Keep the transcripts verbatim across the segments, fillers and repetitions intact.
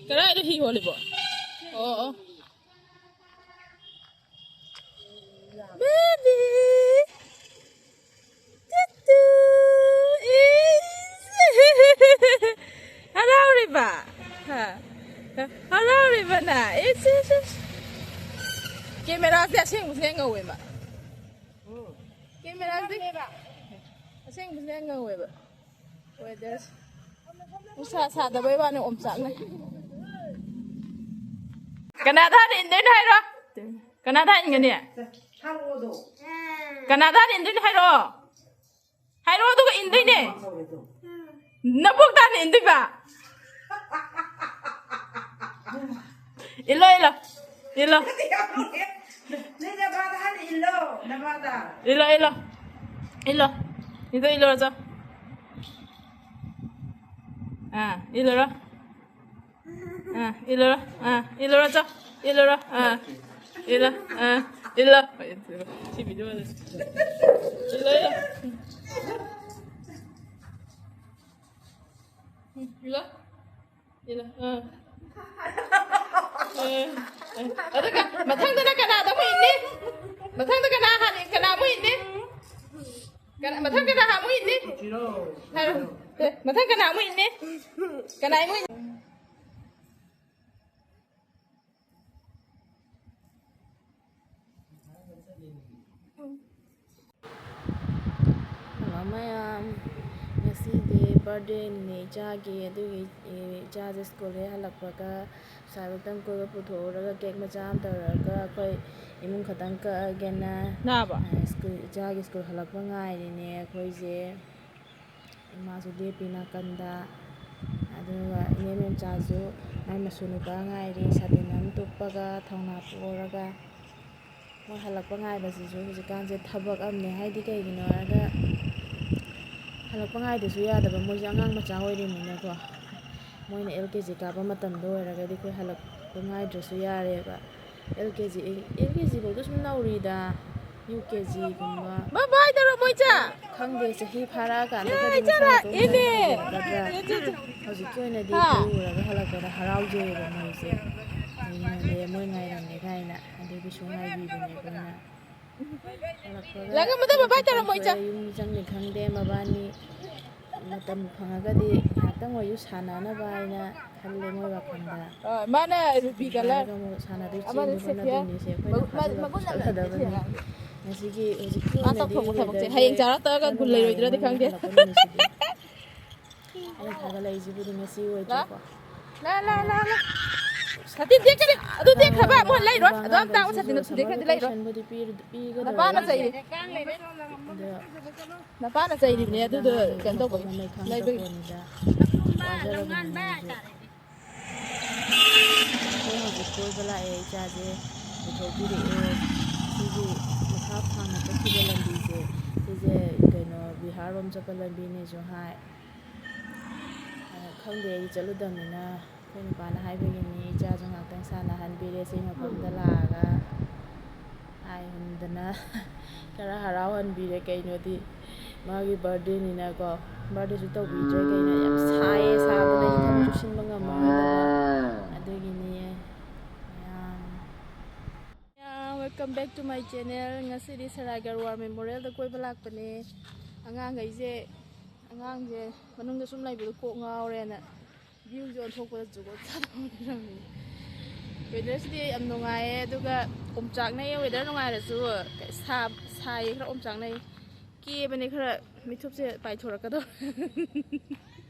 ꯀꯗꯥꯏꯗ ꯍꯤ ꯍꯣꯜꯂꯤꯕꯣ? ꯑꯣ, ꯑꯣ꯫ ꯕꯦꯕꯤ! ꯇꯨꯇꯨ! ꯏꯁ! ꯍꯔꯥꯎꯔꯤꯕ? ꯍꯥ? ꯍꯔꯥꯎꯔꯤꯕ ꯅꯪ? ꯏꯁ, ꯏꯁ, ꯏꯁ! ꯀꯦꯃꯦꯔꯥꯁꯦ ꯑꯁꯦꯡꯕꯁꯤꯅ ꯍꯦꯟꯅ ꯉꯧꯋꯦꯕ꯫ ꯀꯦꯃꯦꯔꯥꯁꯦ ꯑꯁꯦꯡꯕꯁꯤꯅ ꯍꯦꯟꯅ ꯉꯧꯋꯦꯕ꯫ Weather ꯁꯦ꯫ ꯅꯨꯡꯁꯥ ꯁꯥꯗꯕꯩ ꯋꯥꯅꯤ, ꯑꯣꯝꯆꯥꯛꯅꯩ꯫ ꯀꯅꯥꯗ ꯍꯥꯟꯅ ꯏꯟꯗꯣꯏꯅꯣ ꯍꯥꯏꯔꯣ? ꯀꯅꯥꯗ ꯍꯥꯟꯅ ꯏꯟꯒꯅꯤ? ꯊꯥꯔꯛꯑꯣꯗꯣ꯫ ꯀꯅꯥꯗ ꯍꯥꯟꯅ ꯏꯟꯗꯣꯏꯅꯣ ꯍꯥꯏꯔꯣ? ꯍꯥꯏꯔꯣ, ꯑꯗꯨꯒ ꯏꯟꯗꯣꯏꯅꯦ꯫ ꯅꯕꯣꯛꯇ ꯍꯥꯟꯅ ꯏꯟꯗꯣꯏꯕ꯫ ꯏꯜꯂꯣ, ꯏꯜꯂꯣ, ꯏꯜꯂꯣ꯫ ꯅꯣꯏ ꯅꯃꯥꯗ ꯍꯥꯟꯅ ꯏꯜꯂꯣ, ꯅꯃꯥꯗ꯫ ꯏꯜꯂꯣ, ꯏꯜꯂꯣ꯫ ꯏꯜꯂꯣ꯫ ꯏꯗꯣ ꯏꯜꯂꯨꯔꯣ ꯆꯣ꯫ ꯑꯥ, ꯏꯜꯂꯨꯔꯣ꯫ ꯑꯥ, ꯏꯜꯂꯨꯔꯣ꯫ ꯑꯥ, ꯏꯜꯂꯨꯔꯣ ꯆꯣ꯫ ꯏꯜꯂꯨꯔꯣ꯫ ꯑꯥ, ꯏꯜꯂꯣ꯫ ꯑꯥ, ꯏꯜꯂꯣ꯫ ꯁꯤ video ꯁꯦ꯫ ꯏꯜꯂꯣ, ꯏꯜꯂꯣ꯫ ꯎꯝ, ꯏꯜꯂꯣ꯫ ꯏꯜꯂꯣ꯫ ꯑꯥ꯫ ꯑꯥ, ꯑꯥ꯫ ꯑꯗꯨꯒ ꯃꯊꯪꯗꯅ ꯀꯅꯥꯗ ꯑꯃꯨꯛ ꯏꯟꯅꯤ? ꯃꯊꯪꯗ ꯀꯅꯥ ꯍꯥꯟꯅ, ꯀꯅꯥ ꯑꯃꯨꯛ ꯏꯟꯅꯤ? ꯀꯅꯥ, ꯃꯊꯪ ꯀꯅꯥ ꯑꯃꯨꯛ ꯏꯟꯅꯤ? ꯍꯥꯏꯔꯣ꯫ ꯑꯦ, ꯃꯊꯪ ꯀꯅꯥ ꯑꯃꯨꯛ ꯏꯟꯅꯤ? ꯀꯅꯥ ꯑꯃꯨꯛ ꯏꯟꯅꯤ? ꯍꯜꯂꯣ ꯃꯌꯥꯝ, ꯉꯁꯤꯗꯤ birthday ꯅꯤꯅꯦ ꯏꯆꯥꯒꯤ, ꯑꯗꯨꯒꯤ, ꯑꯦ, ꯏꯆꯥꯁꯦ ꯁ꯭ꯀꯨꯜ ꯍꯦꯛ ꯍꯜꯂꯛꯄꯒ ꯁꯥꯏꯕꯣꯛꯇꯪ ꯀꯣꯏꯕ ꯄꯨꯊꯣꯛꯎꯔꯒ cake ꯃꯆꯥ ꯑꯃ ꯇꯧꯔꯒ ꯑꯩꯈꯣꯏ ꯏꯃꯨꯡ ꯈꯛꯇꯪ ꯀꯛꯑꯒꯦꯅ, ꯅꯥꯕ? ꯑ, ꯁ꯭ꯀꯨꯜ, ꯏꯆꯥꯒꯤ ꯁ꯭ꯀꯨꯜ ꯍꯜꯂꯛꯄ ꯉꯥꯏꯔꯤꯅꯦ ꯑꯩꯈꯣꯏꯁꯦ꯫ ꯏꯃꯥꯁꯨ ꯂꯦꯞꯄꯤ ꯅꯥꯀꯟꯗ꯫ ꯑꯗꯨꯒ ꯏꯅꯦ ꯃꯦꯝꯆꯥꯁꯨ ꯃꯥꯏ ꯃꯁꯨ ꯅꯨꯄꯥ ꯉꯥꯏꯔꯤ, ꯁꯥꯇꯤꯟ ꯑꯃ ꯇꯨꯞꯄꯒ, ꯊꯧꯅꯥ ꯄꯣꯔꯒ꯫ ꯃꯣꯏ ꯍꯜꯂꯛꯄ ꯉꯥꯏꯕꯁꯤꯁꯨ ꯍꯧꯖꯤꯛꯀꯥꯟꯁꯦ ꯊꯕꯛ ꯑꯃꯅꯦ꯫ ꯍꯥꯏꯗꯤ ꯀꯩꯒꯤꯅꯣ ꯍꯥꯏꯔꯒ, ꯍꯜꯂꯛꯄ ꯉꯥꯏꯗꯁꯨ ꯌꯥꯗꯕ, ꯃꯣꯏꯁꯦ ꯑꯉꯥꯡ ꯃꯆꯥ ꯑꯣꯏꯔꯤꯕꯅꯤꯅꯀꯣ꯫ ꯃꯣꯏꯅ L K G ꯀꯥꯕ ꯃꯇꯝꯗ ꯑꯣꯏꯔꯒꯗꯤ ꯑꯩꯈꯣꯏ ꯍꯜꯂꯛꯄ ꯉꯥꯏꯗ꯭ꯔꯁꯨ ꯌꯥꯔꯦꯕ꯫ L K G, L K G ꯐꯧꯗ ꯁꯨꯝ ꯅꯧꯔꯤꯗ꯫ U K ꯖꯤꯒꯨꯝꯕ꯫ ꯕꯥꯏ ꯕꯥꯏ ꯇꯧꯔꯣ, ꯃꯣꯏꯆꯥ꯫ ꯈꯪꯗꯦ, ꯆꯍꯤ ꯐꯥꯔꯛꯑꯀꯥꯟꯗ ꯈꯔꯗꯤ ꯃꯁꯥ ꯃꯇꯣꯝꯇ ꯍꯦꯟꯒꯠꯂꯛꯀꯗ꯭ꯔꯥ꯫ ꯍꯧꯖꯤꯛꯀꯤ ꯑꯣꯏꯅꯗꯤ ꯍꯥ? ꯀꯣꯏꯔꯨꯔꯒ ꯍꯜꯂꯛꯄꯗ ꯍꯔꯥꯎꯖꯩꯑꯕ ꯃꯣꯏꯁꯦ꯫ ꯑꯗꯨꯅ ꯃꯣꯏ ꯉꯥꯏꯔꯝꯃꯦ ꯀꯥꯏꯅ ꯑꯗꯨꯒꯤꯁꯨ ꯉꯥꯏꯕꯤꯕꯅꯦ ꯑꯩꯈꯣꯏꯅ꯫ ꯍꯜꯂꯛꯄꯒ ꯂꯥꯛꯑꯣ, ꯃꯗꯨ ꯕꯥꯏ ꯕꯥꯏ ꯇꯧꯔꯣ, ꯃꯣꯏꯆꯥ꯫ ꯌꯨꯝ ꯆꯪꯅꯤ ꯈꯪꯗꯦ, ꯃꯕꯥꯅꯤ ꯃꯇꯝ ꯐꯪꯉꯒꯗꯤ ꯉꯥꯏꯍꯥꯛꯇꯪ ꯑꯣꯏꯁꯨ ꯁꯥꯟꯅꯅꯕ ꯍꯥꯏꯅ ꯈꯜꯂꯦ ꯃꯣꯏ ꯋꯥꯈꯜꯗ꯫ ꯑ, ꯃꯥꯅ ꯔꯨꯕꯤ ꯀꯂꯔ꯫ ꯑꯃꯨꯛ ꯁꯥꯟꯅꯗꯣꯏ ꯑꯃꯅ ꯆꯦꯟꯗꯣꯏ ꯁꯦꯐꯤꯌꯥ꯫ ꯍꯣꯠꯅꯗꯣꯏꯅꯤ ꯁꯦ, ꯑꯩꯈꯣꯏꯅ ꯃꯒꯨ-, ꯃ-, ꯐꯥꯖꯤꯜꯂꯒ ꯃꯒꯨꯟ ꯂꯩꯕꯅꯤ ꯄꯨꯁꯜꯂꯗꯕꯅꯤ꯫ ꯁꯦ꯫ ꯉꯁꯤꯒꯤ, ꯍꯧꯖꯤꯛꯀꯤ ꯃꯥ ꯑꯣꯏꯅꯗꯤ ꯇꯧꯊꯣꯛꯄ ꯊꯕꯛꯁꯦ weatherꯁꯦ ꯍꯌꯦꯡ ꯆꯥꯔꯛꯇ꯭ꯔꯒ ꯈꯔ ꯒꯨꯟ ꯅꯨꯡꯉꯥꯏꯔꯦ, ꯂꯩꯔꯣꯏꯗ꯭ꯔꯗꯤ ꯃꯣꯏꯅ ꯈꯪꯗꯦ꯫ ꯍꯜꯂꯛꯄ ꯅꯨꯃꯤꯠꯁꯤꯗꯤ꯫ ꯑꯩꯅ ꯊꯥꯒꯠꯂꯛꯏꯁꯤꯕꯨꯗꯤ ꯉꯁꯤ ꯂꯥ, ꯑꯣꯏꯗ꯭ꯔꯦꯀꯣ꯫ ꯂꯥ, ꯂꯥ, ꯂꯥ, ꯂꯥ꯫ ꯁꯥꯇꯤꯟ ꯇꯦꯛꯀꯅꯤ꯫ ꯑꯗꯨ ꯇꯦꯛꯈ꯭ꯕ ꯑꯃꯨꯛ ꯂꯩꯔꯣꯏ꯫ ꯑꯗꯣ ꯑꯃ ꯇꯥꯛꯑꯣ, ꯁꯥꯇꯤꯟꯗꯣ ꯊꯨꯗꯦꯛꯈ꯭ꯔꯗꯤ ꯂꯩꯔꯣꯏ꯫ ꯄꯤꯒꯗꯕꯅꯤ꯫ ꯅꯄꯥꯅ ꯆꯩꯔꯤ꯫ ꯑꯗꯣ ꯅꯄꯥꯅ ꯆꯩꯔꯤꯕꯅꯦ ꯑꯗꯨꯗꯣ ꯀꯩꯅꯣ ꯇꯧꯕꯒꯤ꯫ ꯈꯪꯉꯀꯥꯟꯗ ꯂꯩꯕꯒꯤ꯫ ꯈꯪꯉꯛꯄꯅꯤꯗ꯫ ꯋꯥꯖꯔꯕꯅꯤ ꯃꯣꯏꯁꯨ꯫ ꯑꯩꯈꯣꯏ ꯍꯧꯖꯤꯛ ꯀꯣꯏꯕ ꯂꯥꯛꯑꯦ, ꯏꯆꯥꯁꯦ ꯄꯨꯊꯣꯛꯄꯤꯔꯛꯑꯦ꯫ ꯁꯤꯒꯤ ꯃꯈꯥ ꯐꯥꯅ ꯆꯠꯈꯤꯕ ꯂꯝꯕꯤꯁꯦ, ꯁꯤꯁꯦ ꯀꯩꯅꯣ ꯕꯤꯍꯥꯔ ꯔꯣꯝ ꯆꯠꯄ ꯂꯝꯕꯤꯅꯦꯁꯨ ꯍꯥꯏ꯫ ꯑꯗ ꯈꯪꯗꯦ, ꯑꯩꯗꯤ ꯆꯠꯂꯨꯗꯕꯅꯤꯅ꯫ ꯑꯩꯈꯣꯏ ꯅꯨꯄꯥꯅ ꯍꯥꯏꯕꯒꯤꯅꯤ, ꯏꯆꯥꯁꯨ ꯉꯥꯛꯇꯪ ꯁꯥꯟꯅꯍꯟꯕꯤꯔꯦ ꯁꯤ ꯃꯐꯝꯗ ꯂꯥꯛꯑꯒ꯫ ꯍꯥꯏꯍꯟꯗꯅ ꯈꯔ ꯍꯔꯥꯎꯍꯟꯕꯤꯔꯦ꯫ ꯀꯩꯅꯣꯗꯤ ꯃꯥꯒꯤ ꯕꯥꯔꯗꯦꯅꯤꯅꯀꯣ, ꯕꯥꯔꯗꯦꯁꯨ ꯇꯧꯕꯤꯗ꯭ꯔꯦ꯫ ꯀꯩꯅꯣ ꯌꯥꯝ ꯁꯥꯏꯌꯦ, ꯁꯥꯕꯗ ꯑꯩ ꯊꯕꯛꯁꯨ ꯁꯤꯟꯕ ꯉꯝꯃꯔꯣꯏꯗꯕ꯫ ꯑꯗꯨꯒꯤꯅꯤ ꯃꯌꯥꯝ꯫ ꯃꯌꯥꯝ, welcome back to my channel꯫ ꯉꯁꯤꯗꯤ ꯁꯔꯥꯏꯒꯔ ꯋꯥꯔ ꯃꯦꯃꯣꯔꯤꯌꯦꯜꯗ ꯀꯣꯏꯕ ꯂꯥꯛꯄꯅꯦ꯫ ꯑꯉꯥꯡꯈꯩꯁꯦ, ꯑꯉꯥꯡꯁꯦ ꯃꯅꯨꯡꯗ ꯁꯨꯝ ꯂꯩꯕꯗꯣ ꯀꯣꯛ ꯉꯥꯎꯔꯦꯅ ꯚ꯭ꯌꯨꯁꯦ ꯑꯣꯟꯊꯣꯛꯄꯗ ꯖꯨꯒꯣꯠ ꯆꯥꯗꯕ ꯑꯃ ꯂꯩꯔꯝꯃꯦ꯫ ꯋꯦꯗꯔꯁꯤꯗꯤ ꯌꯥꯝ ꯅꯨꯡꯉꯥꯏꯌꯦ, ꯑꯗꯨꯒ ꯑꯣꯝꯆꯥꯛꯅꯩꯌꯦ꯫ ꯋꯦꯗꯔ ꯅꯨꯡꯉꯥꯏꯔꯁꯨ ꯁꯥ-, ꯁꯥꯏꯌꯦ, ꯈꯔ ꯑꯣꯝꯆꯥꯛꯅꯩ꯫ ꯀꯦꯕꯅꯦ, ꯈꯔ ꯃꯤꯠꯊꯨꯞꯁꯦ ꯄꯥꯏꯊꯣꯔꯛꯀꯗꯧꯔꯦ꯫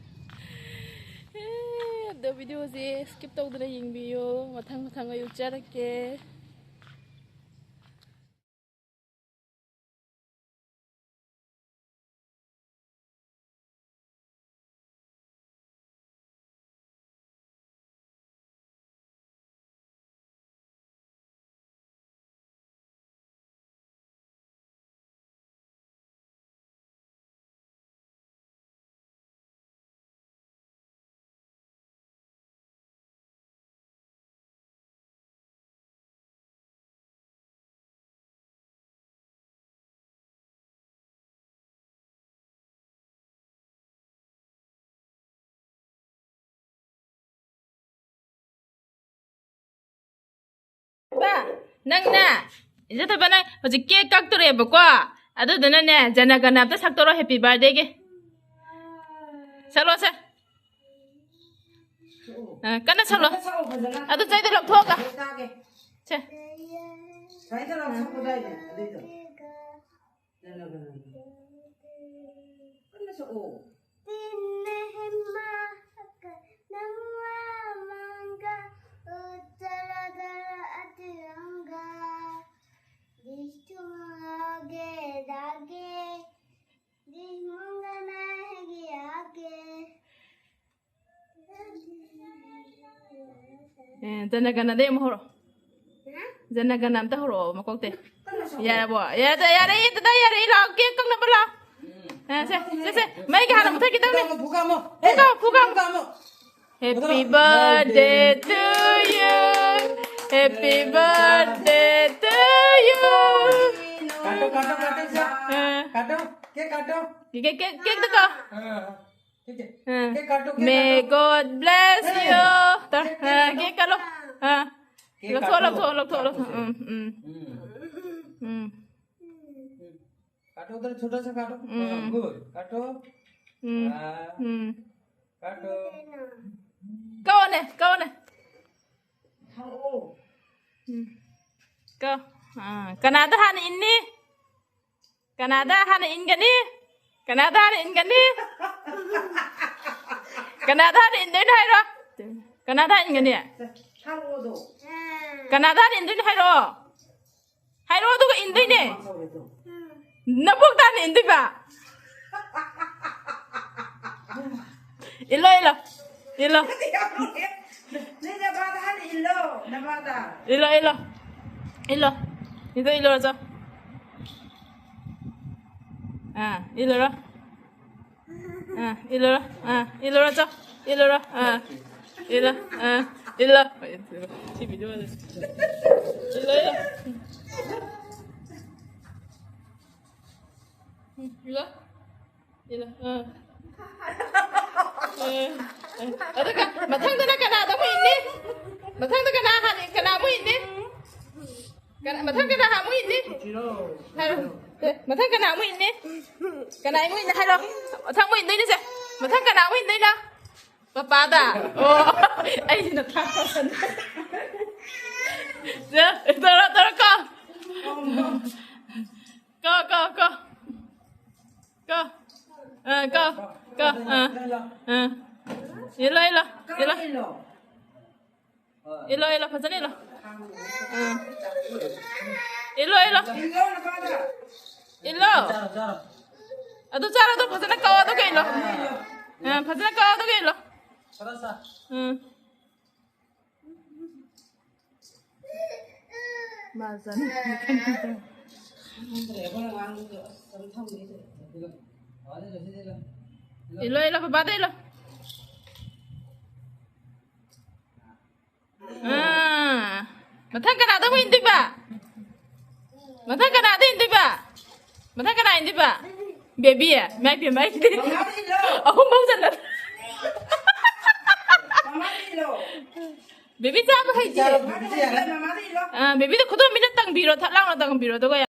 ꯑꯦ, ꯑꯗꯣ ꯚꯤꯗꯤꯑꯣꯁꯦ skip ꯇꯧꯗꯅ ꯌꯦꯡꯕꯤꯌꯨ, ꯃꯊꯪ ꯃꯊꯪ ꯑꯩ ꯎꯠꯆꯔꯛꯀꯦ꯫ ꯅꯪꯅꯦ, ꯏꯖꯊꯣꯏꯕ, ꯅꯪ ꯍꯧꯖꯤꯛ ꯀꯦꯛ ꯀꯛꯇꯣꯔꯦꯕꯀꯣ, ꯑꯗꯨꯗꯨꯅꯅꯦ ꯖꯅꯒꯅ ꯑꯝꯇ ꯁꯛꯇꯣꯔꯣ ꯍꯦꯄꯤ ꯕꯥꯔꯗꯦꯒꯤ꯫ ꯁꯛꯂꯣꯁꯦ꯫ ꯑ, ꯀꯟꯅ ꯁꯛꯂꯣ꯫ ꯐꯖꯅ ꯁꯛꯑꯣ, ꯐꯖꯅ꯫ ꯑꯗꯨ ꯆꯩꯗꯣ ꯂꯧꯊꯣꯛꯑꯒ꯫ ꯑꯩ ꯇꯥꯒꯦ꯫ ꯁꯦ꯫ ꯁꯨꯃꯥꯏꯅ ꯇꯧꯔꯒ ꯁꯛꯄꯗꯥꯏꯅꯦ ꯑꯗꯨꯏꯗꯣ꯫ ꯖꯅꯒꯅ꯫ ꯀꯟꯅ ꯁꯛꯑꯣ꯫ ꯇꯤꯟꯅ ꯍꯦꯟꯕ ꯅꯪ ꯋꯥ ꯃꯥꯡꯒ ꯎꯠꯇꯔꯗ ꯑꯇꯤꯔꯪꯒ ꯗꯤꯁꯨꯃꯒꯦ ꯗꯥꯒꯦ ꯗꯤꯃꯨꯡꯒꯅ ꯍꯦꯒꯤꯌꯥꯒꯦ꯫ ꯑꯦ, ꯖꯅꯒꯅꯗꯩ ꯑꯃꯨꯛ ꯍꯧꯔꯛꯑꯣ꯫ ꯖꯅꯒꯅ ꯑꯝꯇ ꯍꯧꯔꯛꯑꯣ ꯃꯀꯣꯛꯇꯩ꯫ ꯌꯥꯔꯕꯣ? ꯌꯥꯔꯦ, ꯌꯥꯔꯦ, ꯏ, ꯗꯗꯥ, ꯌꯥꯔꯦ, ꯏ, ꯂꯥꯛꯑꯣ, ꯀꯦꯛ ꯀꯛꯅꯕ ꯂꯥꯛꯑꯣ꯫ ꯑ, ꯁꯦ, ꯁꯦ, ꯁꯦ, ꯃꯩꯒ ꯍꯥꯟꯅ ꯃꯨꯊꯠꯈꯤꯗꯧꯅꯤ꯫ ꯐꯨꯒꯥꯃꯣ, ꯐꯨꯒꯥꯃꯣ꯫ ꯐꯨꯒꯥꯃꯣ, ꯐꯨꯒꯥꯃꯣ꯫ Happy birthday to you. Happy birthday to you. काटो, काटो, काटो, जा। हाँ। काटो, केक काटो। केक, केक, केक दिखाओ। हाँ। ठीक है। हाँ। केक काटो, केक May काटो। God bless you. तो, केक, केक हाँ, काटो। केक काटो। हाँ। केक लखो, काटो। लखो, लखो, लखो। हम्म, हम्म। हम्म। हम्म। काटो उधर, छोटा सा काटो। हम्म। हाँ, good। काटो। हम्म। हाँ। हम्म। काटो। कौन है? कौन है? हाँ, ओ। हम्म। क-, हाँ, ꯀꯅꯥꯗ ꯍꯥꯟꯅ ꯏꯟꯅꯤ? ꯀꯅꯥꯗ ꯍꯥꯟꯅ ꯏꯟꯒꯅꯤ? ꯀꯅꯥꯗ ꯍꯥꯟꯅ ꯏꯟꯒꯅꯤ? ꯀꯅꯥꯗ ꯍꯥꯟꯅ ꯏꯟꯗꯣꯏꯅꯣ ꯍꯥꯏꯔꯣ? ꯀꯅꯥꯗ ꯍꯥꯟꯅ ꯏꯟꯒꯅꯤ? ꯀꯅꯥꯗ ꯍꯥꯟꯅ ꯏꯟꯗꯣꯏꯅꯣ ꯍꯥꯏꯔꯣ? ꯍꯥꯏꯔꯣ, ꯑꯗꯨꯒ ꯏꯟꯗꯣꯏꯅꯦ꯫ ꯅꯕꯣꯛꯇ ꯍꯥꯟꯅ ꯏꯟꯗꯣꯏꯕ꯫ ꯏꯜꯂꯣ, ꯏꯜꯂꯣ, ꯏꯜꯂꯣ꯫ ꯅꯣꯏ ꯅꯕꯥꯗ ꯍꯥꯟꯅ ꯏꯜꯂꯣ, ꯅꯕꯥꯗ꯫ ꯏꯜꯂꯣ, ꯏꯜꯂꯣ, ꯏꯜꯂꯣ꯫ ꯏꯗꯣ ꯏꯜꯂꯨꯔꯣ ꯆꯣ꯫ ꯑꯥ, ꯏꯜꯂꯨꯔꯣ꯫ ꯑꯥ, ꯏꯜꯂꯨꯔꯣ꯫ ꯑꯥ, ꯏꯜꯂꯨꯔꯣ ꯆꯣ꯫ ꯏꯜꯂꯨꯔꯣ꯫ ꯑꯥ, ꯏꯜꯂꯣ꯫ ꯑꯥ, ꯏꯜꯂꯣ꯫ ꯁꯤ video ꯁꯦ꯫ ꯏꯜꯂꯣ, ꯏꯜꯂꯣ꯫ ꯎꯝ, ꯏꯜꯂꯣ꯫ ꯏꯜꯂꯣ꯫ ꯑꯥ꯫ ꯑꯥ, ꯑꯥ꯫ ꯑꯗꯨꯒ ꯃꯊꯪꯗꯅ ꯀꯅꯥꯗ ꯑꯃꯨꯛ ꯏꯟꯅꯤ? ꯃꯊꯪꯗ ꯀꯅꯥ ꯍꯥꯟꯅ, ꯀꯅꯥ ꯑꯃꯨꯛ ꯏꯟꯅꯤ? ꯀꯅꯥ- ꯃꯊꯪ ꯀꯅꯥ ꯑꯃꯨꯛ ꯏꯟꯅꯤ? ꯍꯥꯏꯔꯣ꯫ ꯑꯦ, ꯃꯊꯪ ꯀꯅꯥ ꯑꯃꯨꯛ ꯏꯟꯅꯤ? ꯀꯅꯥ ꯑꯃꯨꯛ ꯏꯟꯅꯤ ꯍꯥꯏꯔꯣ? ꯃꯊꯪ ꯑꯃꯨꯛ ꯏꯟꯗꯣꯏꯅꯤꯁꯦ꯫ ꯃꯊꯪ ꯀꯅꯥ ꯑꯃꯨꯛ ꯏꯟꯗꯣꯏꯅꯣ? ꯄꯄꯥꯗ꯫ ꯑꯣ꯫ ꯑꯩꯁꯤꯅ ꯊꯥꯛꯄ ꯁꯟ꯫ ꯇꯧꯔꯣ, ꯇꯧꯔꯣ, ꯀꯣ꯫ ꯀꯣ, ꯀꯣ, ꯀꯣ꯫ ꯀꯣ꯫ ꯑ, ꯀꯣ꯫ ꯀꯣ꯫ ꯑ꯫ ꯑ꯫ ꯏꯜꯂꯣ, ꯏꯜꯂꯣ, ꯏꯜꯂꯣ꯫ ꯏꯜꯂꯣ, ꯏꯜꯂꯣ, ꯐꯖꯅ ꯏꯜꯂꯣ꯫ ꯑ꯫ ꯏꯜꯂꯣ, ꯏꯜꯂꯣ꯫ ꯏꯜꯂꯣ꯫ ꯑꯗꯨ ꯆꯥꯔꯣ, ꯑꯗꯨ ꯐꯖꯅ ꯀꯛꯑꯣ, ꯑꯗꯨꯒ ꯏꯜꯂꯣ꯫ ꯑ, ꯐꯖꯅ ꯀꯛꯑꯣ, ꯑꯗꯨꯒ ꯏꯜꯂꯣ꯫ ꯎꯝ꯫ ꯃꯥ ꯆꯥꯅꯤꯡꯉꯦ꯫ ꯏꯜꯂꯣ, ꯏꯜꯂꯣ, ꯄꯄꯥꯗ ꯏꯜꯂꯣ꯫ ꯑꯥ꯫ ꯃꯊꯪ ꯀꯅꯥꯗ ꯑꯃꯨꯛ ꯏꯟꯗꯣꯏꯕ? ꯃꯊꯪ ꯀꯅꯥꯗ ꯏꯟꯗꯣꯏꯕ? ꯃꯊꯪ ꯀꯅꯥ ꯏꯟꯗꯣꯏꯕ? ꯕꯦꯕꯤ? ꯏꯃꯥꯏ ꯄꯦꯝꯃ, ꯑꯩꯗꯤ ꯑꯍꯨꯝ ꯐꯥꯎ ꯆꯠꯂ꯫ ꯕꯦꯕꯤ ꯆꯥꯕ ꯍꯩꯇꯦ꯫ ꯑꯥ, ꯕꯦꯕꯤꯗ ꯈꯨꯗꯣꯝꯕꯤꯅ ꯇꯪꯕꯤꯔꯣ, ꯊꯠ ꯂꯥꯎꯅ ꯇꯪꯕꯤꯔꯣ, ꯑꯗꯨꯒ